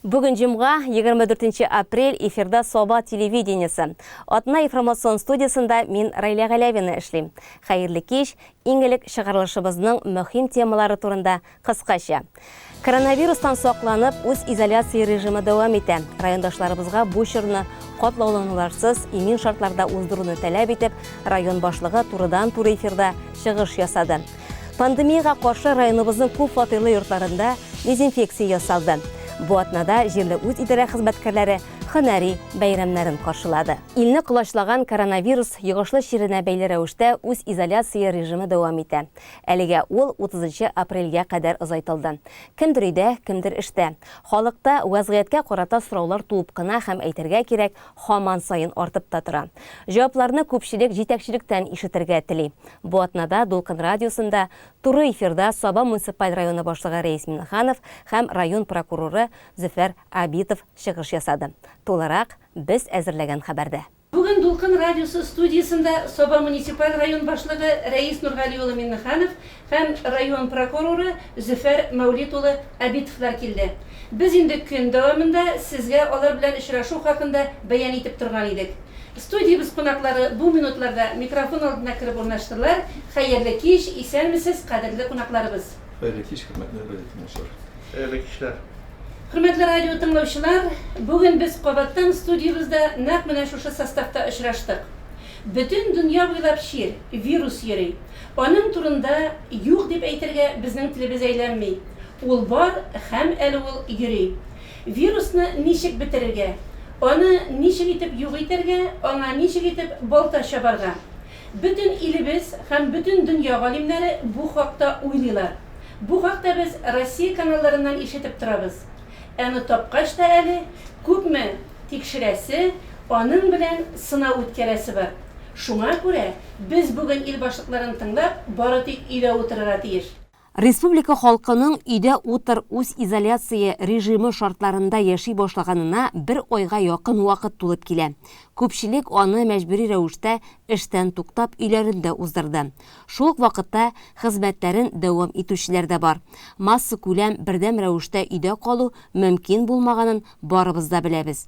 Бүген җомга, 24 апрель, эфирда Саба телевидениесе. Атна информацион студиясендә мин Райлә Галәвина эшлим. Хәерле кич, иң элек чыгарылышыбызның мөһим темалары турында кыскача. Коронавирустан сакланып, үз изоляция режимы дәвам итә. Райондашларыбызга бу чорны катлаулануларсыз, имин шартларда уздыруны таләп итеп, район башлыгы турыдан-туры эфирда чыгыш ясады. Пандемиягә каршы районыбызның күп фатирлы йортларында дезинфекция ясалды. Бу атнада җирле үзидарә хезмәткәрләре һөнәри бәйрәмнәрен каршылады. Илне колачлаган коронавирус йогышлы чиренә бәйле рәвештә үзизоляция режимы дәвам итә. Әлегә ул 30 нчы апрельгә кадәр озайтылды. Кемдер өйдә, кемдер эштә. Халыкта вәзгыятькә карата сораулар туып кына һәм, әйтергә кирәк, һаман саен артып та тора. Җавапларны күпчелек җитәкчелектән ишетергә тели. Бу атнада Дулкын радиосында туры эфирда Саба муниципаль районы башлыгы Рәис Миңнеханов һәм район прокуроры Зөфәр Абитов чыгыш ясады. Тулырак, без әзерләгән хәбәрдә. Бүген Дулкын радиосы студиясендә Саба муниципаль район башлыгы Рәис Нургали улы Миңнеханов һәм район прокуроры Зөфәр Мәүлит улы Абитовлар килде. Без инде көн дәвамында сезгә алар белән очрашу хакында бәян итеп торган идек. Студиябез кунаклары бу минутларда микрофон алдына кереп урнаштылар. Хәерле кич, исәнмесез, кадерле кунакларыбыз! Хәерле кич, хөрмәтле радио тыңлаучылар! Хәерле кичләр! Хөрмәтле радио тыңлаучылар, бүген без кабаттан студиябездә нәкъ менә шушы составта очраштык. Бөтен дөнья буйлап чир, вирус йөри. Аның турында юк дип әйтергә безнең телебез әйләнми. Ул бар һәм әле ул йөри. Вирусны ничек бетерергә? Аны ничек итеп юк итәргә, аңа ничек итеп балта чабарга? Бөтен илебез һәм бөтен дөнья галимнәре бу хакта уйлыйлар. Бу хакта без Россия каналларыннан ишетеп торабыз. Аны тапкач та әле күпме тикшерәсе, аның белән сынау үткәрәсе бар. Шуңа күрә без бүген ил башлыкларын тыңлап, бары тик өйдә утырырга тиеш. Республика халкының өйдә утыр үзизоляция режимы шартларында яши башлаганына бер айга якын вакыт тулып килә. Күпчелек аны мәҗбүри рәвештә эштән туктап өйләрендә уздырды. Шул ук вакытта хезмәтләрен дәвам итүчеләр дә бар. Массакүләм бердәм рәвештә өйдә калу мөмкин булмаганын барыбыз да беләбез.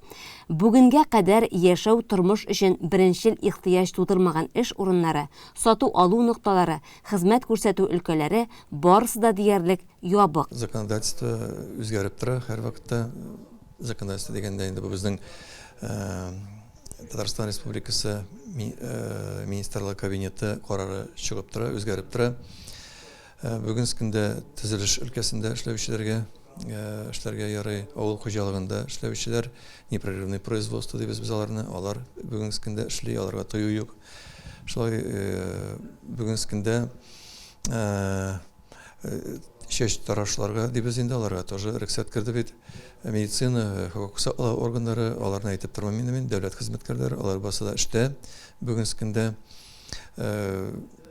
Бүгенгә кадәр яшәү тормыш өчен беренчел ихтыяҗ тудырмаган эш урыннары, сату-алу нокталары, Хезмәт күрсәтү өлкәләре барысы да диярлек ябык. Законодательство үзгәреп тора һәрвакытта. Законодательство дигәндә инде бу безнең Татарстан Республикасы Министрлар Кабинеты карары чыгып тора, үзгәреп тора. Бүгенге көндә төзелеш өлкәсендә эшләүчеләргә эшләргә ярый, авыл хуҗалыгында эшләүчеләр, непрерывный производство дибез без аларны, алар бүгенге көндә эшли, аларга тыю юк. Шулай бүгенге көндә чәч тарашларга дибез инде, аларга тоже рөхсәт керде бит. Медицина, хокук саклау органнары, аларны әйтеп тормыйм инде мин, дәүләт хезмәткәрләре, алар барысы да эштә бүгенге көндә.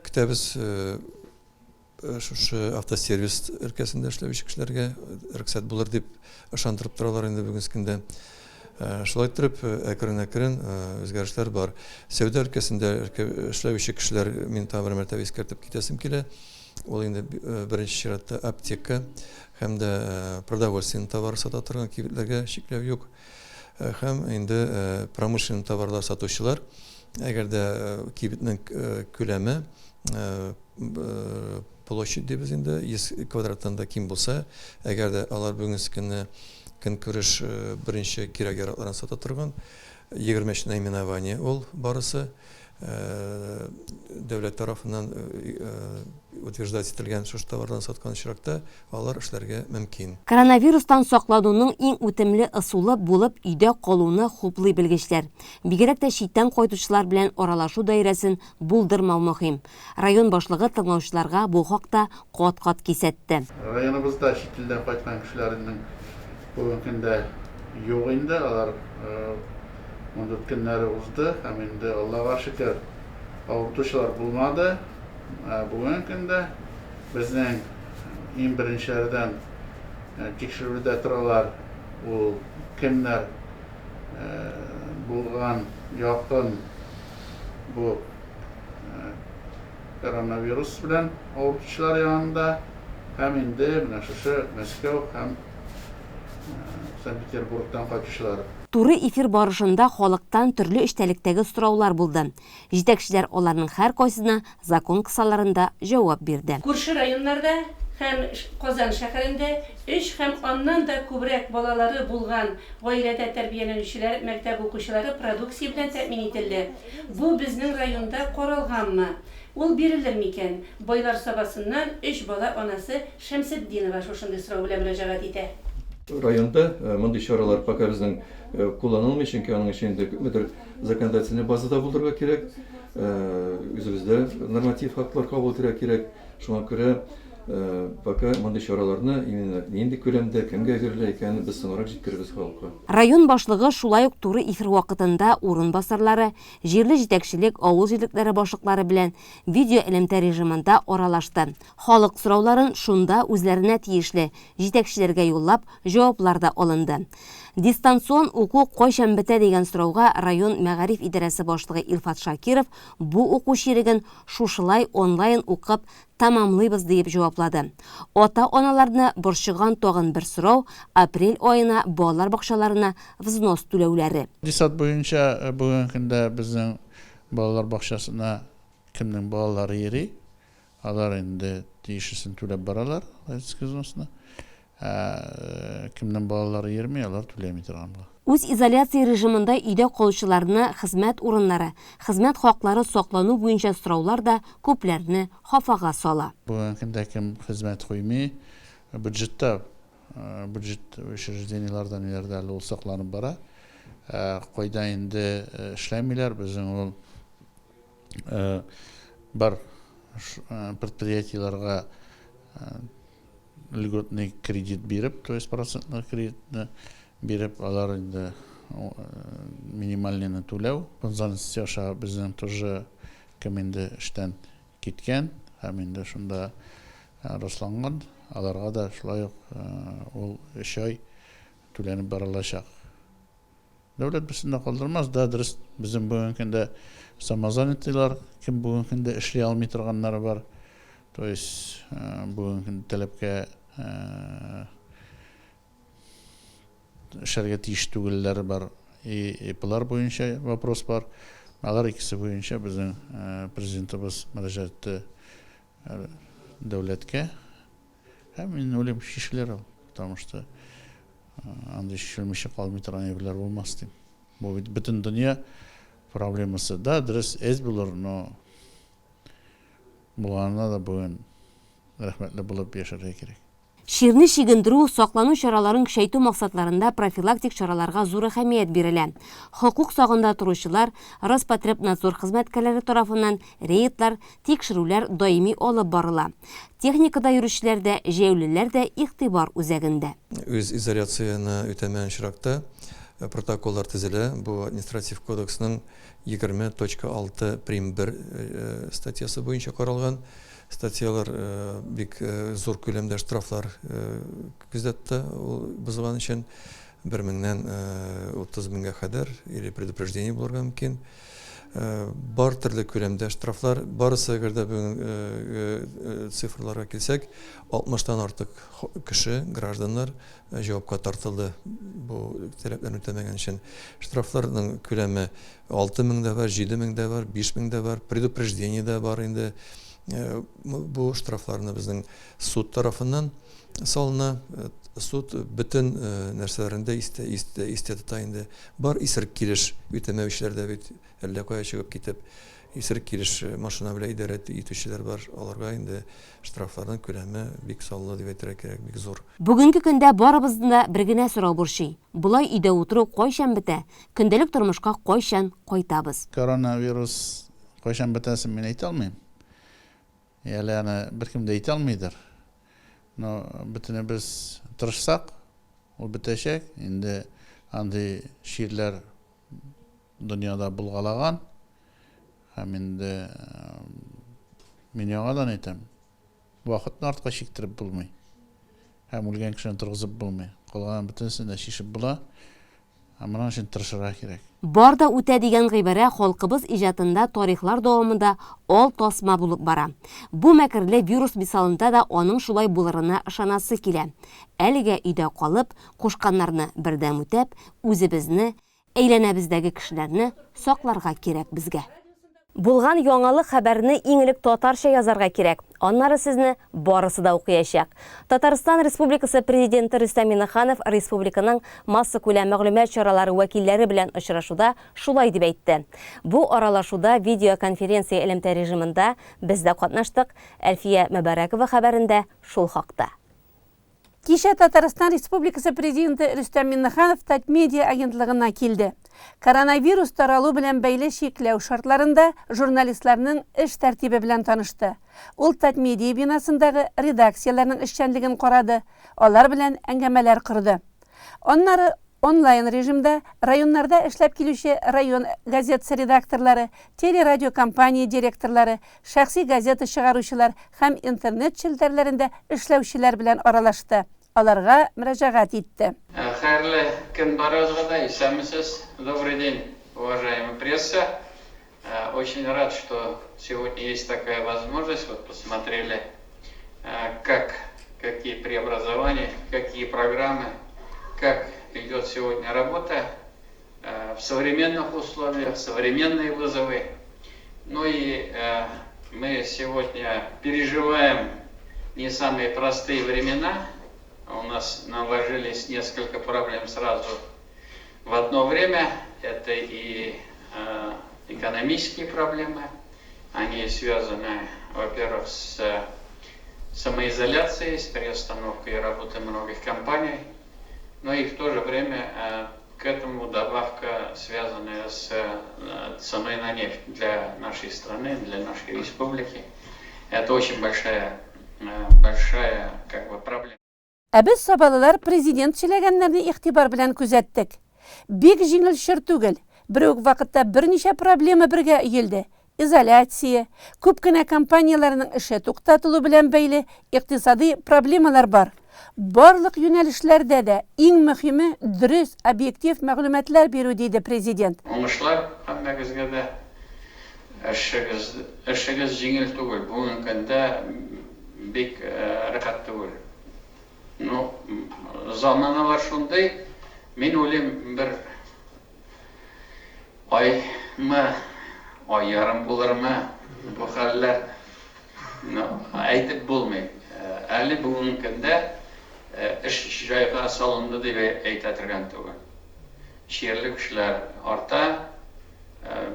Көтәбез Шушы автосервис өлкәсендә эшләүче кешеләргә рөхсәт булыр дип ышандырып торалар инде бүгенге көндә. Шулай иттереп, әкрен-әкрен үзгәрешләр бар. Сәүдә өлкәсендә эшләүче кешеләр, мин тагын бер мәртәбә искәртеп китәсем килә. Ул инде беренче чиратта аптека һәм дә продовольственный товар сата торган кибетләргә чикләү юк. Һәм инде промышленный товарлар сатучылар, әгәр дә кибетнең күләме площадь дибез инде, 100 квадраттан да ким булса, әгәр дә алар бүгенге көнне көнкүреш беренче кирәк-яракларын сата торган 23 наименование ул барысы дәүләт тарафыннан утверждать ителгән шушы товарларны саткан очракта алар эшләргә мөмкин. Коронавирустан саклануның иң үтемле ысулы булып өйдә калуны хуплый белгечләр. Бигрәк тә читтән кайтучылар белән аралашу даирәсен булдырмау мөһим. Район башлыгы тыңлаучыларга бу хакта кат-кат кисәтте. Районыбызда чит илдән кайткан кешеләрнең бүгенге көндә юк инде, алар 14 көннәре узды һәм инде, Аллага шөкер, авыртучылар булмады. Бүгенге көндә безнең иң беренчеләрдән тикшерүдә торалар, ул кемнәр булган якын Бу коронавирус белән авыртучылар янында һәм инде менә шушы Мәскәү һәм Санкт-Петербургтан кайтучылар. Туры эфир барышында халыктан төрле эчтәлектәге сораулар булды. Җитәкчеләр аларның һәркайсына закон кысаларында җавап бирде. Күрше районнарда һәм Казан шәһәрендә өч һәм аннан да күбрәк балалары булган гаиләдә тәрбияләнүчеләр мәктәп укучылары продукция белән тәэмин ителде. Бу безнең районда каралганмы? Ул бирелер микән? Байлар Сабасыннан өч бала анасы Шәмсетдинова шушындый сорау белән мөрәҗәгать итә. Районда мондый чаралар пока безнең кулланылмый, чөнки аның өчен инде күпмедер законодательный база да булдырырга кирәк, үзебездә норматив актлар кабул итәргә кирәк. Шуңа күрә пока мондый чараларны именно нинди күләмдә, кемгә бирелә икәнен без соңрак җиткерербез халыкка. Район башлыгы шулай ук туры эфир вакытында урынбасарлары, җирле җитәкчелек, авыл җирлекләре башлыклары белән видеоэлемтә режимында аралашты. Халык сорауларын шунда үзләренә тиешле җитәкчеләргә юллап, җаваплар да алынды. Дистанцион уку кайчан бетә дигән сорауга район мәгариф идарәсе башлыгы Илфат Шакиров бу уку чиреген шушылай онлайн укып тәмамлыйбыз диеп җаваплады. Ата-аналарны борчыган тагын бер сорау, апрель аена балалар бакчаларына взнос түләүләре. Десант буенча бүгенге көндә безнең балалар бакчасына кемнең балалары йөри, Алар инде тиешлесен түләп баралар, родительский взносны. Ә кемнең балалары йөрми, алар түләми торган була. Үзизоляция режимында өйдә калучыларны хезмәт урыннары, хезмәт хаклары саклану буенча сораулар да күпләрне хафага сала. Бүгенге көндә кем хезмәт куймый, бюджетта, бюджет учреждениеләрдә, ниләрдә әле ул сакланып бара. Ә кайда инде эшләмиләр, безнең ул Бар предприятиеләргә льготный кредит биреп, то есть процентный кредитны биреп, алар инде минимальныйны түләү. Фонд аша безнең тоже кем инде эштән киткән һәм инде шунда расланган, аларга да шулай ук ул өч ай түләнеп барылачак. Дәүләт берсен дә калдырмас. Да, дөрес, безнең бүгенге көндә самозанятыйлар, кем бүгенге көндә эшли алмый торганнары бар. То есть, бүгенге көндә таләпкә эшләргә тиеш түгелләре бар. И ИПлар буенча вопрос бар. Алар икесе буенча безнең президентыбыз мөрәҗәгать итте дәүләткә. Һәм мин уйлыйм, чишелер ул, потому что андый чишелмичә калмый торган әйберләр булмас дим. Бу бит бөтен дөнья проблемасы. Да, дөрес, әз булыр, но булганына да бүген рәхмәтле булып яшәргә кирәк. Чирне чигендерү, саклану чараларын көчәйтү максатларында профилактик чараларга зур әһәмият бирелә. Хокук сагында торучылар, Роспотребнадзор хезмәткәрләре тарафыннан рейдлар, Тикшерүләр даими алып барыла. Техникада йөрүчеләр дә, җәяүлеләр дә игътибар үзәгендә. Үзизоляцияне үтәмәгән очракта протоколлар төзелә. Бу административ кодексның 20.6 прим 1 статьясы буенча каралган. Статьялар бик зур күләмдә штрафлар күздә тота ул бозган өчен. Бер меңнән 30 меңгә кадәр или предупреждение булырга мөмкин. Бар төрле күләмдә штрафлар, барысы әгәр дә бүген цифрларга килсәк, 60-тан артык кеше, гражданнар җавапка тартылды бу таләпләрне үтәмәгән өчен. Штрафларның күләме 6 мең дә бар, 7 мең дә бар, 5 мең дә бар, предупреждение дә бар инде. Бу штрафларны безнең суд тарафыннан салына. Суд бөтен нәрсәләрен дә истә, истә, истә тота инде. Бар исерек килеш үтәмәүчеләр дә бит әллә кая чыгып китеп, исерек килеш машина белән идарә итүчеләр бар. Аларга инде штрафларның күләме бик саллы дип әйтергә кирәк, бик зур. Бүгенге көндә барыбызны да бер генә сорау борчый, болай өйдә утыру кайчан бетә, көндәлек тормышка кайчан кайтабыз? Коронавирус кайчан бетәсен мин әйтә алмыйм. Әле аны беркем дә әйтә алмыйдыр. Но бөтенебез тырышсак, ул бетәчәк. Инде андый чирләр дөньяда булгалаган. Һәм инде мин яңадан әйтәм, вакытны артка чиктереп булмый. Һәм үлгән кешене торгызып булмый. Калганын бөтенесен дә чишеп була. Ә моның өчен тырышырга кирәк. Бар да үтә дигән гыйбарә халкыбыз иҗатында тарихлар дәвамында ал тасма булып бара. Бу мәкерле вирус мисалында да аның шулай булырына ышанасы килә. Әлегә өйдә калып, кушканнарны бердәм үтәп, үзебезне, әйләнәбездәге кешеләрне сакларга кирәк безгә. Булган яңалык хәбәрне иң элек татарча язарга кирәк, аннары сезне барысы да укыячак. Татарстан Республикасы Президенты Рөстәм Миңнеханов республиканың массакүләм мәгълүмат чаралары вәкилләре белән очрашуда шулай дип әйтте. Бу аралашуда видеоконференция элемтә режимында без дә катнаштык. Әлфия Мөбарәкова хәбәрендә шул хакта. Кичә Татарстан Республикасы Президенты Рөстәм Миңнеханов Татмедиа агентлыгына килде. Коронавирус таралу белән бәйле чикләү шартларында журналистларның эш тәртибе белән танышты. Ул Татмедиа бинасындагы редакцияләрнең эшчәнлеген карады, алар белән әңгәмәләр корды. Аннары онлайн режимда районнарда эшләп килүче район газетасы редакторлары, телерадиокомпания директорлары, шәхси газета чыгаручылар һәм интернет челтәрләрендә эшләүчеләр белән аралашты, аларга мөрәҗәгать итте. Хәерле көн барыгызга да, исәнмесез. Добрый день, уважаемая пресса. Очень рад, что сегодня есть такая возможность. Вот посмотрели, как, какие преобразования, какие программы, как идет сегодня работа в современных условиях, современные вызовы. Ну и мы сегодня переживаем не самые простые времена. У нас наложились несколько проблем сразу в одно время. Это и экономические проблемы. Они связаны, во-первых, с самоизоляцией, с приостановкой работы многих компаний. Но и в то же время к этому добавка, связанная с ценой на нефть для нашей страны, для нашей республики. Это очень большая, большая как бы, проблема. Ә без, сабалылар, президент сөйләгәннәрне игътибар белән күзәттек. Бик җиңел чор түгел, бер үк вакытта берничә проблема бергә өелде, изоляция, күп кенә компанияләрнең эше туктатылу белән бәйле икътисадый проблемалар бар. Барлык юнәлешләрдә дә иң мөһиме, дөрес, объектив мәгълүматлар бирү, диде президент. Уңышлар һәммәгезгә дә. Эшегез, эшегез җиңел түгел. Бүгенге көндә бик рәхәт түгел. Ну, заманалар шундый, мин уйлыйм, бер аймы, ай ярым булырмы бу хәлләр, ну, әйтеп булмый. Әле бүгенге көндә эш җайга салынды дип әйтә торган түгел. Чирле кешеләр арта,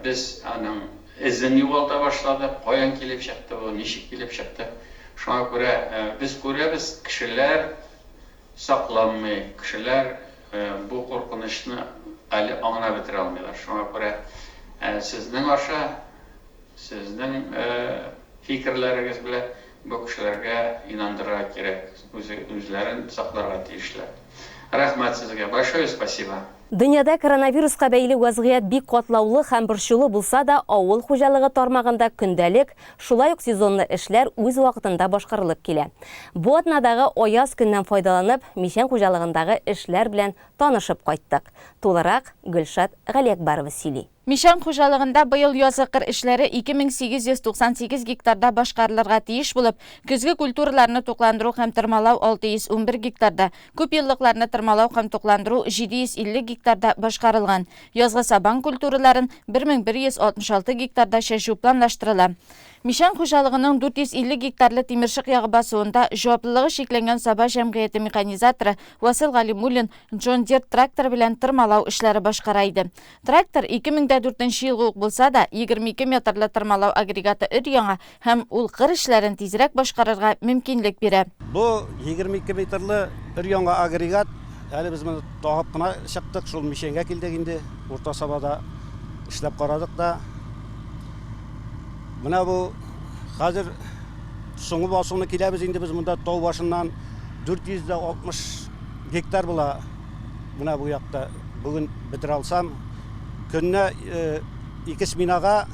Без аның эзен югалта башладык, каян килеп чыкты бу, ничек килеп чыкты. Шуңа күрә без күрәбез, кешеләр сакланмый, кешеләр бу куркынычны әле аңлап бетерә алмыйлар. Шуңа күрә сезнең аша, сезнең фикерләрегез белән бу кешеләргә инандырырга кирәк, үзләрен сакларга тиешләр. Рәхмәт сезгә, большое спасибо. Дөньяда коронавируска бәйле вәзгыять бик катлаулы һәм борчулы булса да, авыл хуҗалыгы тармагында көндәлек, шулай ук сезонлы эшләр үз вакытында башкарылып килә. Бу атнадагы аяз көннән файдаланып, Мичән хуҗалыгындагы эшләр белән танышып кайттык. Тулырак Гөлшат Галиәкбәрова сөйли. Мичән хуҗалыгында быел язгы кыр эшләре 2898 гектарда башкарылырга тиеш булып, көзге культураларны тукландыру һәм тырмалау 611 гектарда, күпьеллыкларны тырмалау һәм тукландыру 750 гектарда башкарылган. Язгы сабан культураларын 1166 гектарда чәчү планлаштырыла. Мичән хуҗалыгының 450 гектарлы Тимершык ягы басуында җаваплылыгы чикләнгән Саба җәмгыяте механизаторы Васил Галимуллин Джон Дир тракторы белән тырмалау эшләре башкара иде. Трактор 2004 нче елгы ук булса да, 22 метрлы тырмалау агрегаты өр-яңа һәм ул кыр эшләрен тизрәк башкарырга мөмкинлек бирә. Бу 22 метрлы өр-яңа агрегат. Әле без моны тагып кына чыктык, шул мичәнгә килдек инде. Урта Сабада эшләп карадык та. Менә бу хәзер соңгы басуны киләбез инде без монда тау башыннан 460 гектар була. Менә бу якта бүген бетерә алсам, көненә ике сменага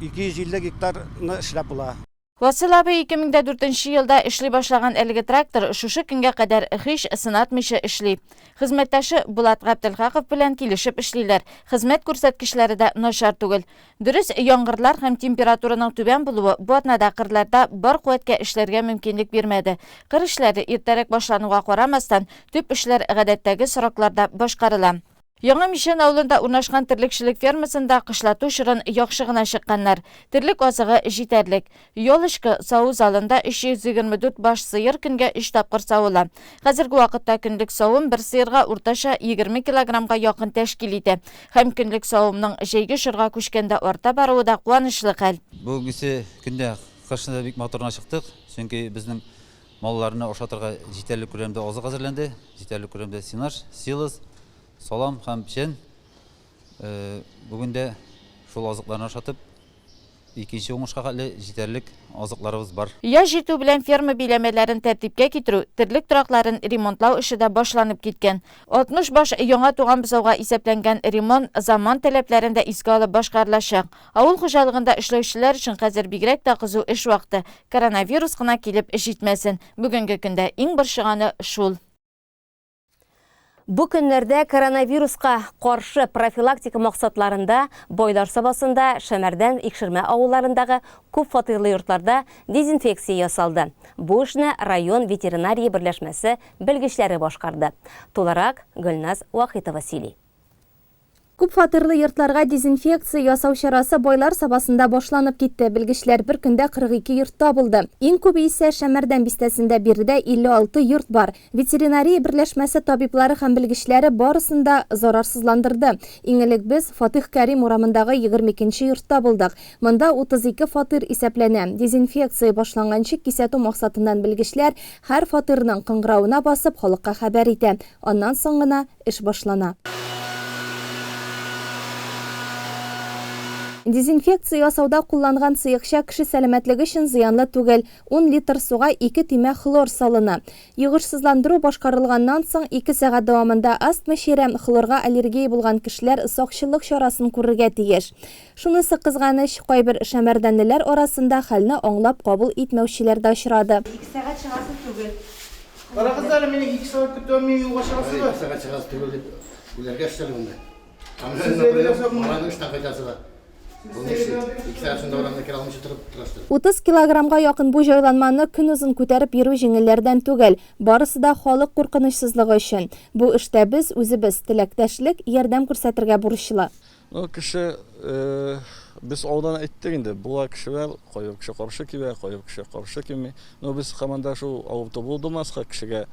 250 гектарны эшләп була. Васил абый 2004 нче елда эшли башлаган әлеге трактор шушы көнгә кадәр һич сынатмыйча эшли. Хезмәттәше Булат Габделхаков белән килешеп эшлиләр, хезмәт күрсәткечләре дә начар түгел. Дөрес, яңгырлар һәм температураның түбән булуы бу атнада кырларда бар куәткә эшләргә мөмкинлек бирмәде. Кыр эшләре иртәрәк башлануга карамастан, төп эшләр гадәттәге срокларда башкарыла. Яңа Мичән авылында урнашкан терлекчелек фермасында кышлату чорын яхшы гына чыкканнар. Терлек азыгы җитәрлек. Елочка саву залында 324 баш сыер көнгә өч тапкыр савыла. Хәзерге вакытта көнлек савым бер сыерга уртача 20 килограммга якын тәшкил итә. Һәм көнлек савымның җәйге чорга күчкәндә арта баруы да куанычлы хәл. Бүгенгесе көндә кышны да бик матур гына чыктык, чөнки безнең Малларны ашатырга җитәрлек күләмдә азык әзерләнде, җитәрлек күләмдә сенаж, силос, салам һәм печән. Бүген дә шул азыкларны ашатып, икенче уңышка хәтле җитәрлек азыкларыбыз бар. Яз җитү белән ферма биләмәләрен тәртипкә китерү, терлек торакларын ремонтлау эше дә башланып киткән. 60 баш яңа туган бозауга исәпләнгән ремонт заман таләпләрен дә искә алып башкарылачак. Авыл хуҗалыгында эшләүчеләр өчен хәзер бигрәк тә кызу эш вакыты. Коронавирус кына килеп җитмәсен. Бүгенге көндә иң борчыганы шул. Бу көннәрдә коронавируска каршы профилактика максатларында Байлар Сабасында, Шәмәрдән, Икшермә авылларындагы күп фатирлы йортларда дезинфекция ясалды. Бу эшне район ветеринария берләшмәсе белгечләре башкарды. Тулырак Гөлназ Вахитова сөйли. Күпфатирлы йортларга дезинфекция ясау чарасы Байлар Сабасында башланып китте. Белгечләр бер көндә 42 йортта булды. Иң күбе исә Шәмәрдән бистәсендә, биредә 56 йорт бар. Ветеринария берләшмәсе табиблары һәм белгечләре барысын да зарарсызландырды. Иң элек без Фатыйх Кәрим урамындагы 22 нче йортта булдык. Монда 32 фатир исәпләнә. Дезинфекция башланганчы кисәтү максатыннан белгечләр һәр фатирның кыңгыравына басып халыкка хәбәр итә. Аннан соң гына эш башлана. Дезинфекция ясауда кулланган сыекча кеше сәламәтлеге өчен зыянлы түгел. Ун литр суга ике төймә хлор салына. Йогышсызландыру башкарылганнан соң ике сәгать дәвамында астма чире, хлорга аллергия булган кешеләр сакчыллык чарасын күрергә тиеш. Шунысы кызганыч, кайбер шәмәрдәнлеләр арасында хәлне аңлап кабул итмәүчеләр дә очрады. Ике сәгать чыгасы түгел. Карагыз әле, мине ике сәгать көтәм, мин юлга чыгасы да. Ике сәгать чыгасы түгел дип үләргә өстәл монда. Сез Малайның эштән кайтасы да. Бу нишли? Ике сәгать шунда урамда керә алмыйча торып торасыз. 30 килограммга якын бу җайланманы көнозын күтәреп йөрү җиңелләрдән түгел. Барысы да халык куркынычсызлыгы өчен. Бу эштә без үзебез теләктәшлек, ярдәм күрсәтергә бурычлы. Ну, кеше, без алдан әйттек инде, була кешеләр, кайбер кеше каршы килә, кайбер кеше каршы килми. Но без һаман да шул авырту булдырмаска, кешегә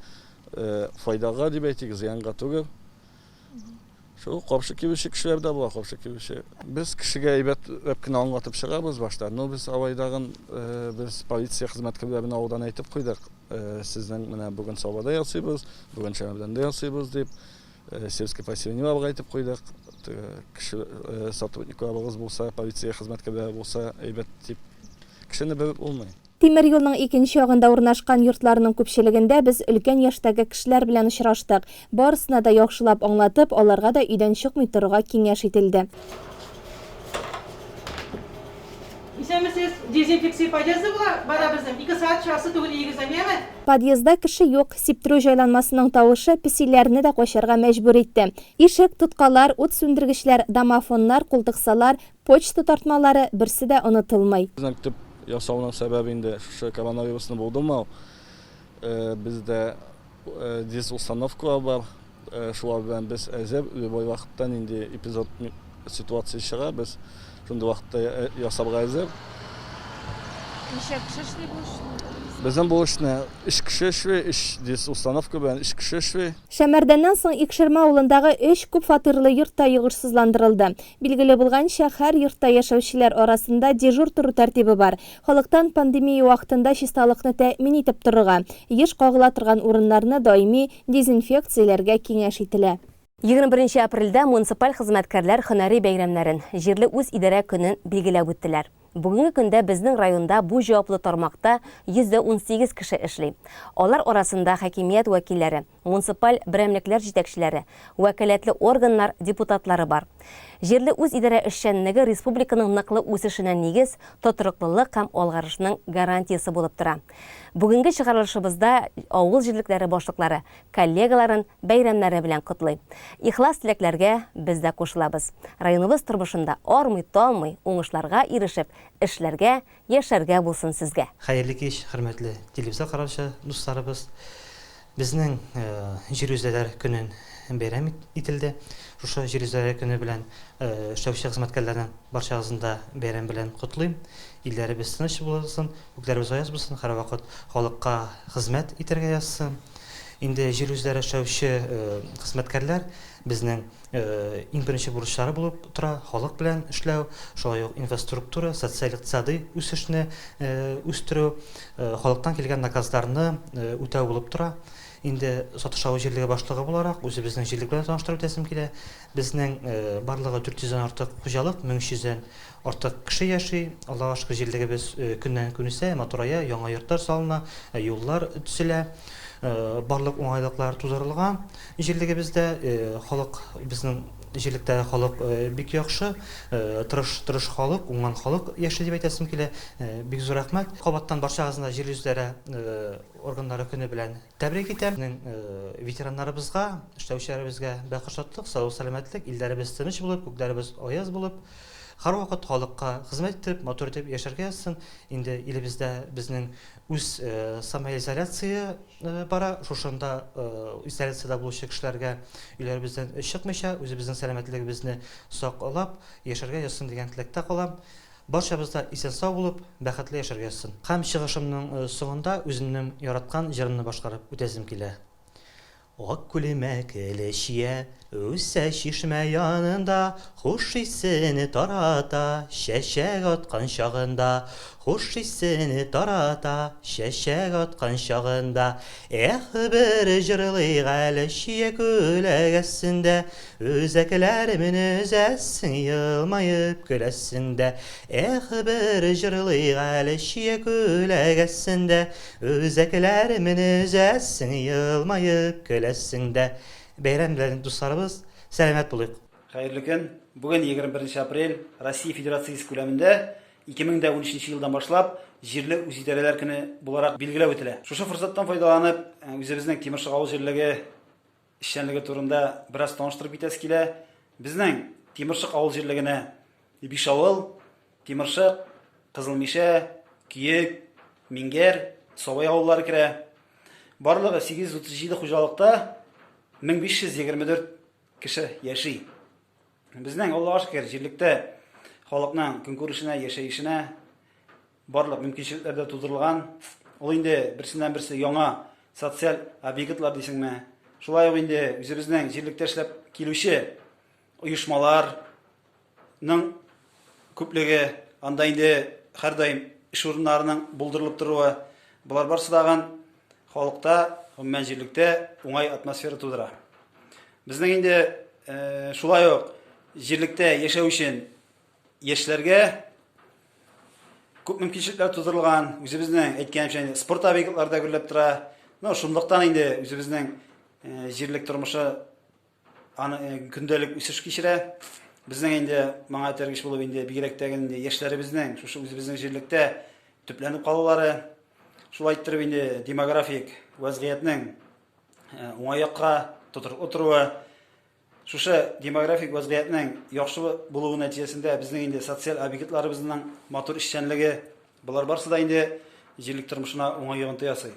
файдага дип әйтик, зыянга түгел. Шул каршы килүче кешеләр дә була, каршы килүче. Без кешегә әйбәтләп кенә аңлатып чыгабыз башта. Но без алайдагын без полиция хезмәткәрләренә алдан әйтеп куйдык. Сезнең менә бүген Сабада ясыйбыз, бүген Шәмәрдәндә ясыйбыз дип. Сельское поселениеларга әйтеп куйдык. Кеше сотрудникларыгыз булса, полиция хезмәткәрләре булса, әйбәт дип. Кешене белеп булмый. Тимер юлның икенче ягында урнашкан йортларның күпчелегендә без өлкән яшьтәге кешеләр белән очраштык. Барысына да яхшылап аңлатып, аларга да өйдән чыкмый торырга киңәш ителде. Исәнмесез, дезинфекция подъезды була, бара безнең, ике сәгать чыгасы түгел өегездән, яме? Подъездда кеше юк, сиптерү җайланмасының тавышы песиләрне дә качарга мәҗбүр итте. Ишек, тоткалар, ут сүндергечләр, домофоннар, култыксалар, почта тартмалары, берсе дә онытылмый. Безнең төп ясауның сәбәбе инде шушы коронавирусны булдырмау. Бездә Дезустановкалар бар, шулар белән без әзер, любой вакытта нинди эпизод ситуация чыга, без шундый вакытта ясарга әзер. Ничә кеше эшли бу эшне? Безнең бу эшне өч кеше эшли, өч дезустановка белән өч кеше эшли. Шәмәрдәннән соң Икшермә авылындагы өч күп фатирлы йорт та йогышсызландырылды. Билгеле булганча, һәр йортта яшәүчеләр арасында дежур тору тәртибе бар. Халыктан пандемия вакытында чисталыкны тәэмин итеп торырга, еш кагыла торган урыннарны даими дезинфекцияләргә киңәш ителә. 21 нче апрельдә муниципаль хезмәткәрләр һөнәри бәйрәмнәрен, җирле үзидарә көнен билгеләп үттеләр. Бүгенге көндә безнең районда бу җаваплы тармакта 118 кеше эшли. Алар арасында хакимият вәкилләре, муниципаль берәмлекләр җитәкчеләре, вәкаләтле органнар депутатлары бар. Җирле үзидарә эшчәнлеге республиканың ныклы үсешенә нигез, тотрыклылык һәм алгарышның гарантиясе булып тора. Бүгенге чыгарылышыбызда авыл җирлекләре башлыклары коллегаларын бәйрәмнәре белән котлый. Ихлас теләкләргә без дә кушылабыз. Районыбыз тормышында армый-талмый, уңышларга ирешеп, эшләргә, яшәргә булсын сезгә! Хәерле кич, хөрмәтле телевизор караучы дусларыбыз! Безнең Җир үзлеләр көнен бәйрәм ителде. Шушы Җир үзлеләр көне белән эшләүче хезмәткәрләрнең барчагызны да бәйрәм белән котлыйм. Илләребез тыныч булсын, күкләребез аяз булсын, һәрвакыт халыкка хезмәт итәргә язсын. Инде җир үзләре эшләүче хезмәткәрләр безнең иң беренче бурычлары булып тора, халык белән эшләү, шулай ук инфраструктура, социаль-икътисадый үсешне үстерү, халыктан килгән наказларны үтәү булып тора. Инде Сатыш авыл җирлеге башлыгы буларак, үзебезнең җирлек белән таныштырып үтәсем килә. Безнең барлыгы 400 дән артык хуҗалык, 1300 дән артык кеше яши. Аллага шөкер, җирлегебез көннән-көн үсә, матурая, яңа йортлар салына, юллар төзелә. Барлык уңайлыклар тудырылган җирлегебездә. Халык, безнең җирлектәге халык бик яхшы, тырыш, тырыш халык, уңган халык яши дип әйтәсем килә. Бик зур рәхмәт. Кабаттан барчагызны да җир йөзләре органнары көне белән Тәбрик итәм. Безнең ветераннарыбызга, эшләүчеләребезгә бәхет-шатлык, саулык-сәламәтлек, илләребез тыныч булып, күкләребез аяз булып, һәрвакыт халыкка хезмәт итеп, матур итеп яшәргә язсын. Инде илебездә безнең үз самоизоляция бара. Шушында изоляциядә булучы кешеләргә өйләребездән чыкмыйча, үзебезнең сәламәтлегебезне саклап яшәргә язсын дигән теләктә калам. Барчабыз да исән-сау булып, бәхетле яшәргә язсын. Һәм чыгышымның соңында үземнең яраткан җырымны башкарып үтәсем килә. Ак күлмәкле чия үсә чишмә янында, Хуш исен тарата чәчәк аткан чагында, Хуш исен тарата чәчәк аткан чагында. Эх, бер җырлыйк әле чия күләгәсендә, Үзәкләремне өзәсең, елмаеп көләсең дә. Эх, бер җырлыйк әле чия күләгәсендә, Үзәкләремне өзәсең, елмаеп көләсең дә. Бәйрәм белән, дусларыбыз, сәламәт булыйк! Хәерле көн! Бүген 21 нче апрель, Россия Федерациясе күләмендә 2013 елдан башлап җирле үзидарәләр көне буларак билгеләп үтелә. Шушы форсаттан файдаланып, үзебезнең Тимершык авыл җирлеге эшчәнлеге турында бераз таныштырып китәсе килә. Безнең Тимершык авыл җирлегенә биш авыл, Тимершык, Кызыл Мишә, Көек, Миңгәр, Сабай авыллары керә. Барлыгы 837 хуҗалыкта 1524 кеше яши. Безнең, Аллага шөкер, җирлектә халыкның көнкүрешенә, яшәешенә Барлык мөмкинчелекләр дә тудырылган. Ул инде берсеннән-берсе яңа социаль объектлар дисеңме. Шулай ук инде үзебезнең җирлектә эшләп килүче оешмаларның күплеге, анда инде һәрдаим эш урыннарының булдырылып торуы, болар барысы тагын халыкта, гомумән җирлектә уңай атмосфера тудыра. Безнең инде шулай ук җирлектә яшәү өчен яшьләргә күп мөмкинчелекләр тудырылган. Үзебезнең әйткәнемчә, инде спорт объектлары да гөрләп тора. Ну, шунлыктан инде үзебезнең э, җирлек тормышы аны э, көндәлек үсеш кичерә. Безнең инде моңа этәргеч булып инде бигрәк тә инде яшьләребезнең шушы үзебезнең җирлектә төпләнеп калулары, шулай иттереп инде демографик вәзгыятьнең э, уңай якка тотрыклы торуы, Шушы демографик вәзгыятьнең яхшы булуы нәтиҗәсендә безнең инде социаль объектларыбызның матур эшчәнлеге, болар барысы да инде җирлек тормышына уңай йогынты ясый.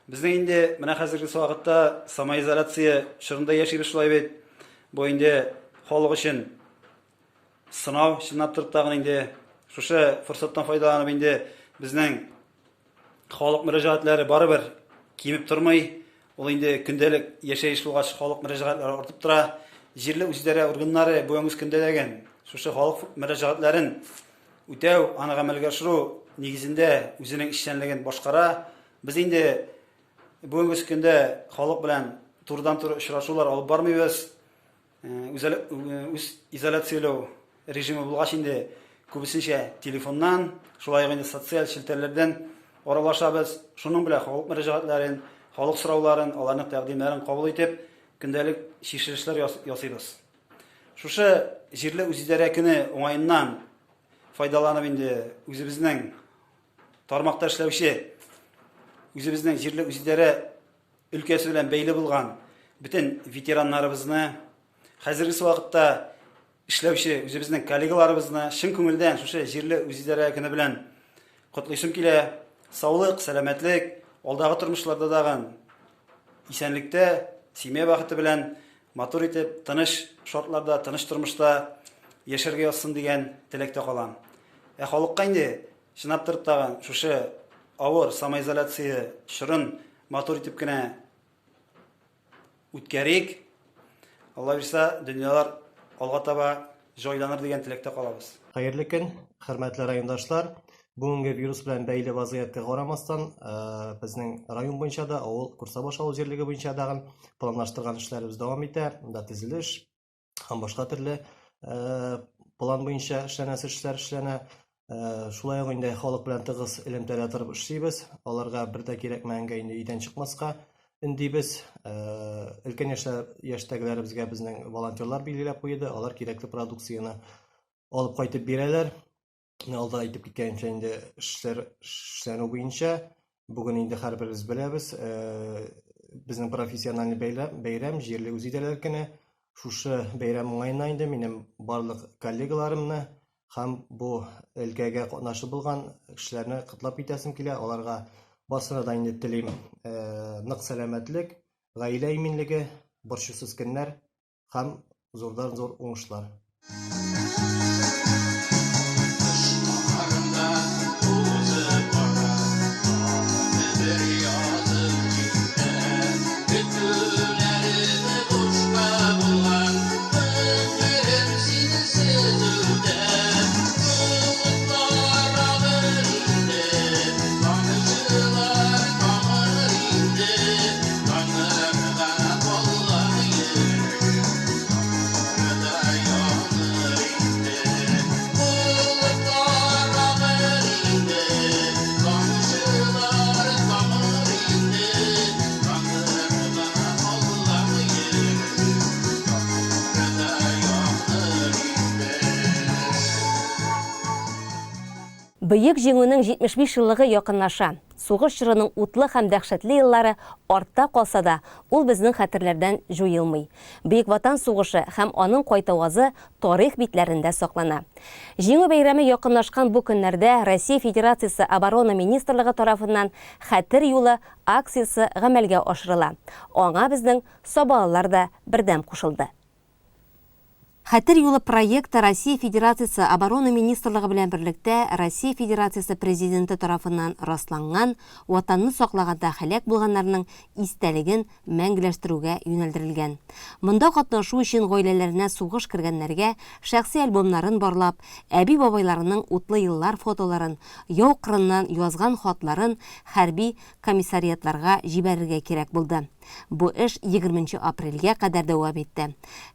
Безнең инде менә хәзерге вакытта самоизоляция чорында яшибез шулай бит. Бу инде халык өчен сынау, чынлап торып тагын инде шушы форсаттан файдаланып инде безнең Халык мөрәҗәгатьләре барыбер кимеп тормый. Ул инде көндәлек яшәеш булгач, халык мөрәҗәгатьләре артып тора. Җирле үзидарә органнары бүгенге көндә дә шушы халык мөрәҗәгатьләрен үтәү, аны гамәлгә ашыру нигезендә үзенең эшчәнлеген башкара. Без инде бүгенге көндә халык белән турыдан-туры очрашулар алып бармыйбыз. Үз изоляцияләү режимы булгач инде Күбесенчә телефоннан, шулай ук инде социаль челтәрләрдән аралашабыз. Шуның белән халык мөрәҗәгатьләрен, халык сорауларын, аларның тәкъдимнәрен кабул итеп, көндәлек чишелешләр ясыйбыз. Шушы җирле үзидарә көне уңаеннан файдаланып инде үзебезнең тармакта эшләүче, үзебезнең җирле үзидарә өлкәсе белән бәйле булган бөтен ветераннарыбызны, хәзерге вакытта эшләүче үзебезнең коллегаларыбызны чын күңелдән шушы җирле үзидарә көне белән котлыйсым килә. Саулык, сәламәтлек, алдагы тормышларда дагын исәнлектә, семья бәхете белән матур итеп, тыныч шартларда, тыныч тормышта яшәргә язсын дигән теләктә калам. Ә халыкка инде чынлап торып тагын шушы авыр самоизоляция чорын матур итеп кенә үткәрик. Алла бирса, дөньялар алга таба җайланыр дигән теләктә калабыз. Хәерле көн, хөрмәтле райондашлар. Бүгенге вирус белән бәйле вазгыятькә карамастан, э, безнең район буенча да, авыл Курсабаш авыл җирлеге буенча да планлаштырган эшләребез дәвам итә. Монда төзелеш һәм башка төрле э, план буенча эшләнәсе эшләр эшләнә. Э, шулай ук инде халык белән тыгыз элемтәдә торып эшлибез. Аларга бер дә кирәкмәгәнгә инде өйдән чыкмаска өндибез. Э, өлкән яшьтәгеләребезгә безнең волонтерлар билгеләп куйды. Алар кирәкле продукцияне алып кайтып бирәләр. Алда әйтеп киткәнчә инде эшләр эшләнү буенча бүген инде һәрберебез беләбез, э, безнең профессиональный бәйрәм, бәйрәм җирле үзидарәләр көне. Шушы бәйрәм уңаена инде минем барлык коллегаларымны һәм бу өлкәгә катнашы булган кешеләрне котлап китәсем килә. Аларга барсына да инде телим э, нык сәламәтлек, гаилә иминлеге, борчусыз көннәр. Һәм зурдан-зур уңышлар. Бөек Җиңүнең 75 еллыгы якынлаша. Сугыш чорының утлы һәм дәһшәтле еллары артта калса да, ул безнең хәтерләрдән җуелмый. Бөек Ватан сугышы һәм аның кайтавазы тарих битләрендә саклана. Җиңү бәйрәме якынлашкан бу көннәрдә Россия Федерациясе Оборона министрлыгы тарафыннан Хәтер юлы акциясе гамәлгә ашырыла. Аңа безнең сабалылар да бердәм кушылды. Хәтер юлы проекты Россия Федерациясе Оборона министрлыгы белән берлектә Россия Федерациясе Президенты тарафыннан расланган Ватанны саклаганда һәлак булганнарның истәлеген мәңгеләштерүгә юнәлдерелгән. Монда катнашу өчен гаиләләренә сугыш кергәннәргә шәхси альбомнарын барлап, әби-бабайларының утлы еллар фотоларын, яу кырыннан язган хатларын хәрби комиссариатларга җибәрергә кирәк булды. Бу эш егерменче апрельгә кадәр дәвам итте.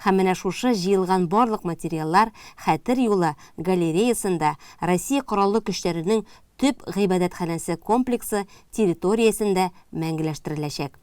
Һәм менә шушы җыелган барлык материаллар Хәтер юлы галереясында Россия Кораллы Көчләренең төп гыйбадәтханәсе комплексы территориясендә мәңгеләштереләчәк.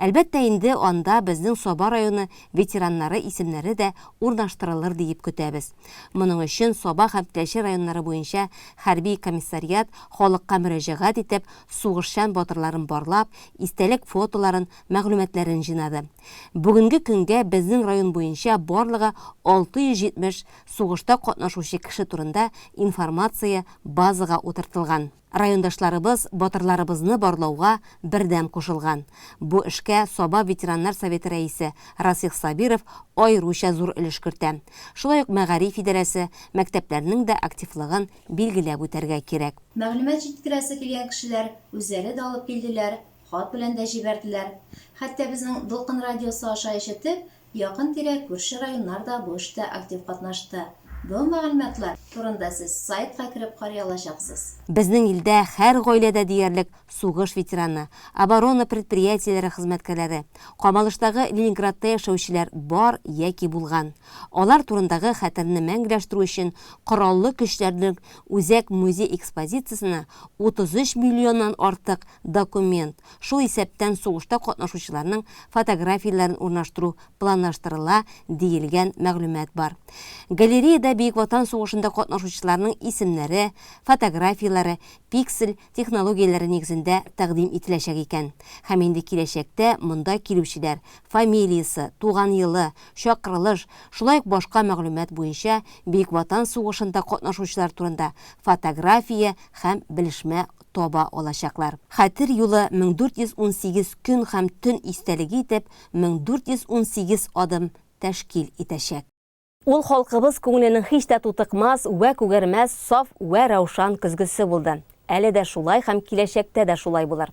Әлбәттә инде, анда безнең Саба районы ветераннары исемнәре дә урнаштырылыр диеп көтәбез. Моның өчен Саба һәм Теләче районнары буенча хәрби комиссариат халыкка мөрәҗәгать итеп, сугышчан батырларын барлап, истәлек фотоларын, мәгълүматларын җыйнады. Бүгенге көнгә безнең район буенча барлыгы 670 сугышта катнашучы кеше турында информация базага утыртылган. Райондашларыбыз батырларыбызны барлауга бердәм кушылган. Бу эшкә Саба ветераннар советы рәисе Расих Сабиров аеруча зур өлеш кертә. Шулай ук мәгариф идарәсе, мәктәпләрнең дә активлыгын билгеләп үтәргә кирәк. Мәгълүмат җиткерәсе килгән кешеләр үзләре дә алып килделәр, хат белән дә җибәрделәр. Хәтта безнең Дулкын радиосы аша ишетеп, якын-тирә күрше районнар да бу эштә актив катнашты. Бу мәгълүматлар. турында сез сайтка кереп карый алачаксыз. Безнең илдә һәр гаиләдә диярлек сугыш ветераны, оборона предприятиеләре хезмәткәрләре, камалыштагы Ленинградта яшәүчеләр бар яки булган. Алар турындагы хәтерне мәңгеләштерү өчен Кораллы Көчләрнең Үзәк музей экспозициясенә 33 миллионнан артык документ, шул исәптән сугышта катнашучыларның фотографияләрен урнаштыру планлаштырыла, диелгән мәгълүмат бар. Галереяда Бөек Ватан сугышында катнашучыларның исемнәре, фотографияләре пиксель технологияләре нигезендә тәкъдим ителәчәк икән. Һәм инде киләчәктә монда килүчеләр фамилиясе, туган елы, чакырылыш, шулай ук башка мәгълүмат буенча Бөек Ватан сугышында катнашучылар турында фотография һәм белешмә таба алачаклар. Хәтер юлы 1418 көн һәм төн истәлеге итеп 1418 адым тәшкил итәчәк. Ул халкыбыз күңеленең һич тә тутыкмас вә күгәрмәс саф вә раушан көзгесе булды. Әле дә шулай һәм киләчәктә дә шулай булыр.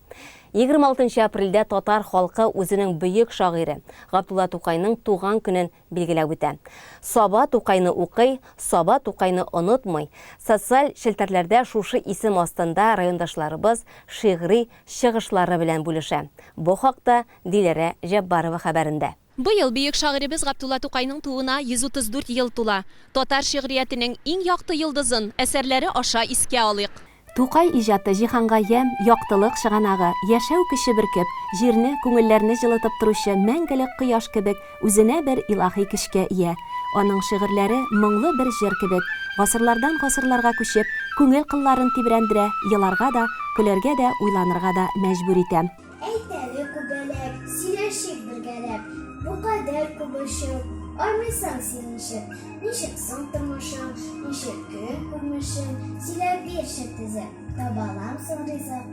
26 нчы апрельдә татар халкы үзенең бөек шагыйре Габдулла Тукайның туган көнен билгеләп үтә. Саба Тукайны укый, Саба Тукайны онытмый. Социаль челтәрләрдә шушы исем астында райондашларыбыз шигъри чыгышлары белән бүлешә. Бу хакта Диләрә Җәббарова хәбәрендә. Быел бөек шагыйребез Габдулла Тукайның тууына 134 ел тула. Татар шигъриятенең иң якты йолдызын әсәрләре аша искә алыйк. Тукай иҗаты җиһанга ямь, яктылык чыганагы, яшәү көче бөркеп, җирне, күңелләрне җылытып торучы мәңгелек кояш кебек үзенә бер илаһи көчкә ия. Аның шигырьләре моңлы бер җыр кебек, гасырлардан гасырларга күчеп, күңел кылларын тибрәндерә, еларга да, көләргә дә, уйланырга да мәҗбүр итә. Әйт әле, күбәләк, сөйләшик бергәләп, Бу кадәр күп очып, армыйсың син ничек? Ничек соң тормышың, ничек көн күрмешең, Сөйләп бирче тезеп, табаламсың ризык?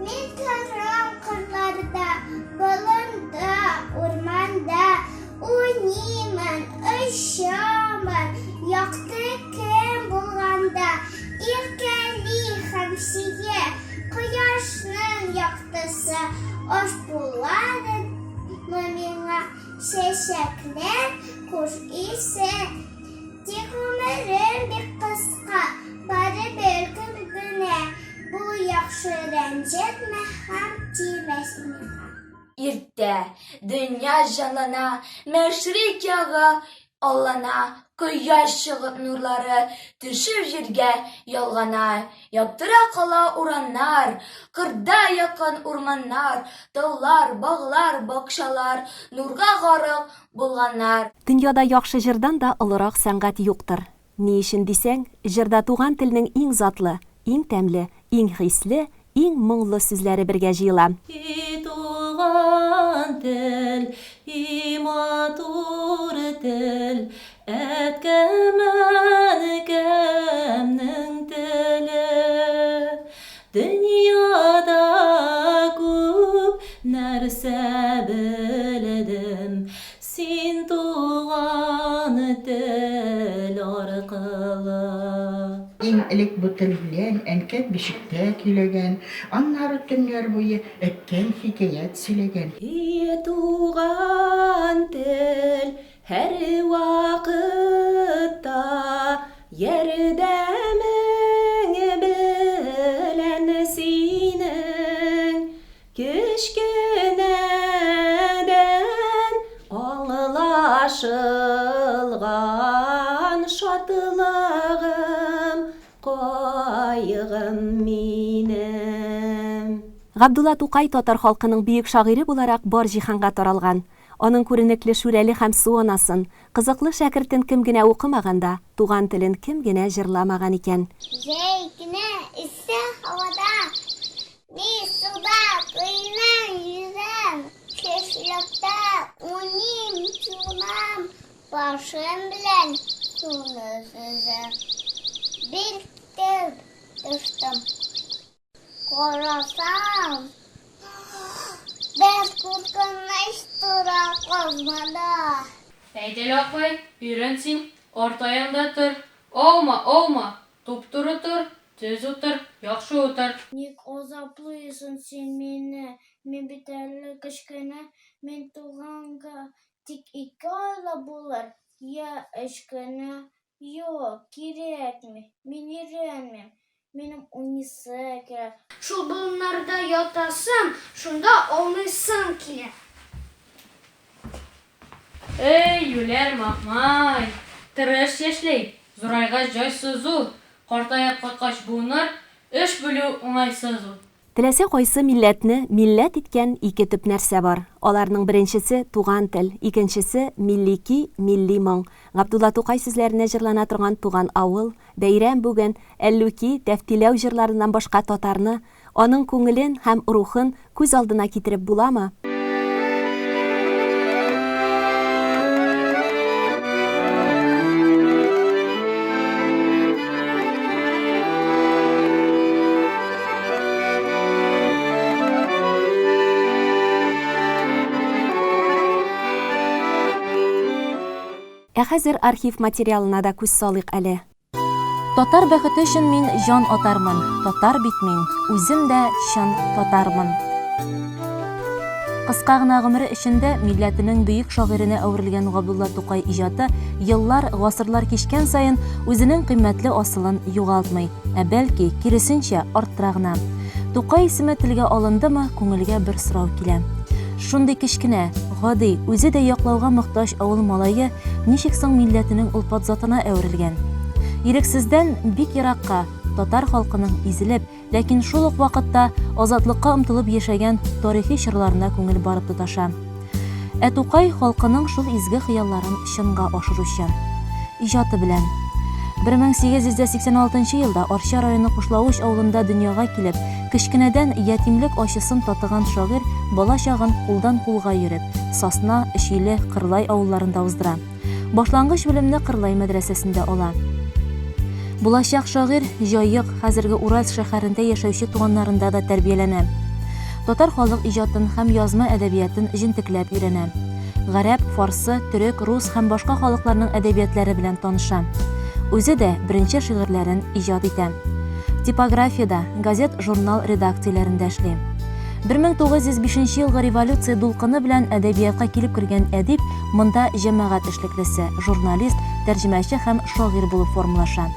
Мин торам кырларда, болында, урманда, Уйныймын, очамын, якты көн булганда, Иркәли һәм сөя кояшның яктысы, Аш буладымы миңа чәчәкләр, хуш исе. Тик гомерем бик кыска, бары бер көн генә, Бу яхшы рәнҗетмә һәм тимәс миңа. Иртә, дөнья җанлана, Мәшрикъ ягы аллана, Кояш чыгып нурлары Төшеп җиргә ялгана. Яктыра кала урамнар, Кырда якын урманнар, Таулар, баглар, бакчалар Нурга гарык булганнар. Дөньяда яхшы җырдан да олырак сәнгать юктыр. Ни өчен дисәң, җырда туган телнең иң затлы, иң тәмле, иң хисле, иң моңлы сүзләре бергә җыела. И туган тел, и матур тел, Әткәм, әнкәмнең теле. Дөньяда күп нәрсә белдем, Син туган тел аркылы. Иң элек бу тел белән әнкәм бишектә көйләгән, аннары төннәр буе әткәм хикәят сөйләгән. И туган тел, һәрвакытта ярдәмең белән синең Кечкенәдән аңлашылган шатлыгым, кайгым минем. Габдулла Тукай татар халкының бөек шагыйре буларак бар җиһанга таралган. Аның күренекле Шүрәле һәм Су анасын, Кызыклы шәкертен кем генә укымаган да, туган телен кем генә җырламаган икән? Җәй көне эссе һавада Мин суда коенам, йөзәм, Чәчлектә уйныйм, чумам, Башым белән суны сөзәм. Бик тиз төштем. Карасам, бер куркыныч тора казнада. Әйдәле, апай, өйрән син, арт аягыңда тор, Аума, аума, Туп-туры тор, төз утыр, яхшы утыр. Ник азаплыйсың син мине, Мин бит әле кечкенә, Мин туганга тик ике айлы булыр, Я өч кенә. Юк, кирәкми, мин өйрәнмим, минем уйныйсы килә. Шул болыннарда ятасым, шунда ауныйсым килә. Эй, юләр маһмай! Тырыш яшьләй, зурайгач җайсыз ул, картаеп каткач буыннар, эш бүлү уңайсыз ул. Теләсә кайсы милләтне милләт иткән ике төп нәрсә бар. Аларның беренчесе, туган тел, икенчесе, милли ки, милли моң. Габдулла Тукай сүзләренә җырлана торган Туган авыл, Бәйрәм бүген, Әллүки, Тәфтиләү җырларыннан башка татарны, аның күңелен һәм рухын күз алдына китереп буламы? Ә хәзер архив материалына да күз салыйк әле. Татар бәхете өчен мин җан атармын, Татар бит мин, үзем дә чын татармын. Кыска гына гомере эчендә милләтенең бөек шагыйренә әверелгән Габдулла Тукай иҗаты еллар, гасырлар кичкән саен үзенең кыйммәтле асылын югалтмый, ә бәлки, киресенчә, арттыра гына. Тукай исеме телгә алындымы, күңелгә бер сорау килә. Шундый кечкенә, гади, үзе дә яклауга мохтаҗ авыл малае ничек соң милләтенең олпат затына әверелгән? Ирексездән бик еракка, татар халкының изелеп, ләкин шул ук вакытта азатлыкка омтылып яшәгән тарихи чорларына күңел барып тоташа. Ә Тукай халкының шул изге хыялларын чынга ашыручы. Иҗаты белән. 1886 елда Арча районы Кушлавыч авылында дөньяга килеп, кечкенәдән ятимлек ачысын татыган шагыйрь бала чагын кулдан-кулга йөреп, Сасна, Өчиле, Кырлай авылларында уздыра. Башлангыч белемне Кырлай мәдрәсәсендә ала. Булачак шагыйрь Җаек, хәзерге Уральск шәһәрендә яшәүче туганнарында да тәрбияләнә. Татар халык иҗатын һәм язма әдәбиятын җентекләп өйрәнә. Гарәп, фарсы, төрек, рус һәм башка халыкларның әдәбиятләре белән таныша. Үзе дә беренче шигырьләрен иҗат итә. Типографиядә, газет-журнал редакцияләрендә эшли. 1905 елгы революция дулкыны белән әдәбиятка килеп кергән әдип монда җәмәгать эшлеклесе, журналист, тәрҗемәче һәм шагыйрь булып формалаша.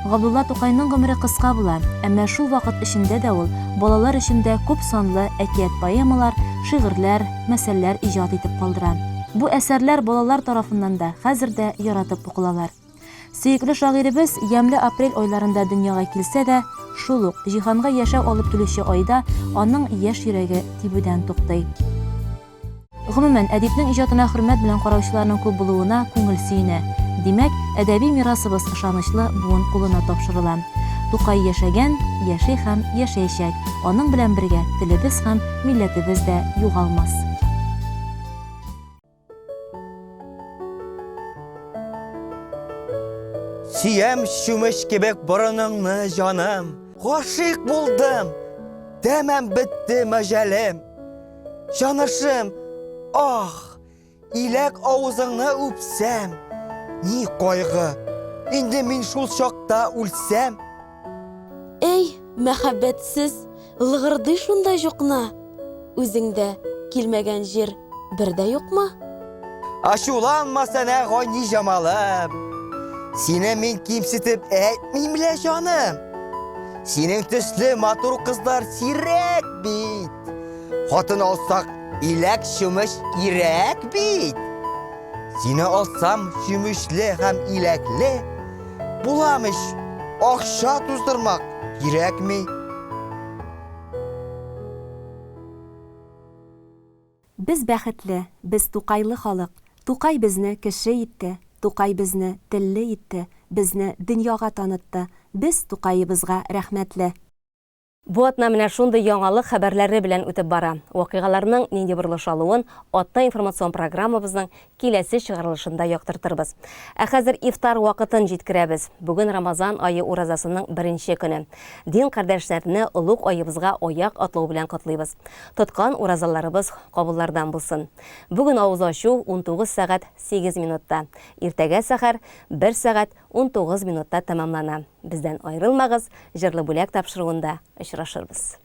Габдулла Тукайның гомере кыска була, әмма шул вакыт эчендә дә ул балалар өчен дә күп санлы әкият-поэмалар, шигырьләр, мәсәлләр иҗат итеп калдыра. Бу әсәрләр балалар тарафыннан да хәзер дә яратып укылалар. Сөекле шагыйребез ямьле апрель айларында дөньяга килсә дә, шул ук, җиһанга яшәү алып килүче айда аның яшь йөрәге тибүдән туктый. Гомумән, әдипнең иҗатына хөрмәт белән караучыларның күп булуына күңел сөенә. Димәк, әдәби мирасыбыз ышанычлы буын кулына тапшырыла. Тукай яшәгән, яши һәм яшәячәк, аның белән бергә телебез һәм милләтебез дә югалмас. Сөям чүмеч кебек борыныңны, җаным. Гашыйк булдым, тәмам бетте мәҗәлем. Җанышым, ах, иләк авызыңны үпсәм, ни кайгы, инде мин шул чакта үлсәм. Әй, мәхәббәтсез, лыгырдый шунда җукна. Үзеңдә килмәгән җир бер дә юкмы? Ачуланма сәнә, Гайни җамалым. Сине мин кимсетеп әйтмим лә, җаным. Синең төсле матур кызлар сирәк бит. Хатын алсак, иләк чүмеч кирәк бит. Сине алсам, чүмечле һәм иләкле булам ич. Акча туздырмак кирәкми. Без бәхетле, без Тукайлы халык. Тукай безне кеше итте, Тукай безне телле итте, безне дөньяга танытты. Без Тукаебызга рәхмәтле. Бу атна менә шундый яңалык хәбәрләре белән үтеп бара. Вакыйгаларның нинди борылыш алуын Атна информацион программабызның киләсе чыгарылышында яктыртырбыз. Ә хәзер ифтар вакытын җиткерәбез. Бүген Рамазан ае уразасының беренче көне. Дин кардәшләрне олуг аебызга аяк атлау белән котлыйбыз. Тоткан уразаларыбыз кабуллардан булсын. Бүген авыз ачу 19 сәгать 8 минутта. Иртәгә сәхәр 1 сәгать 19 минутта тәмамлана. Бездән аерылмагыз, Җырлы бүләк тапшыруында очрашырбыз.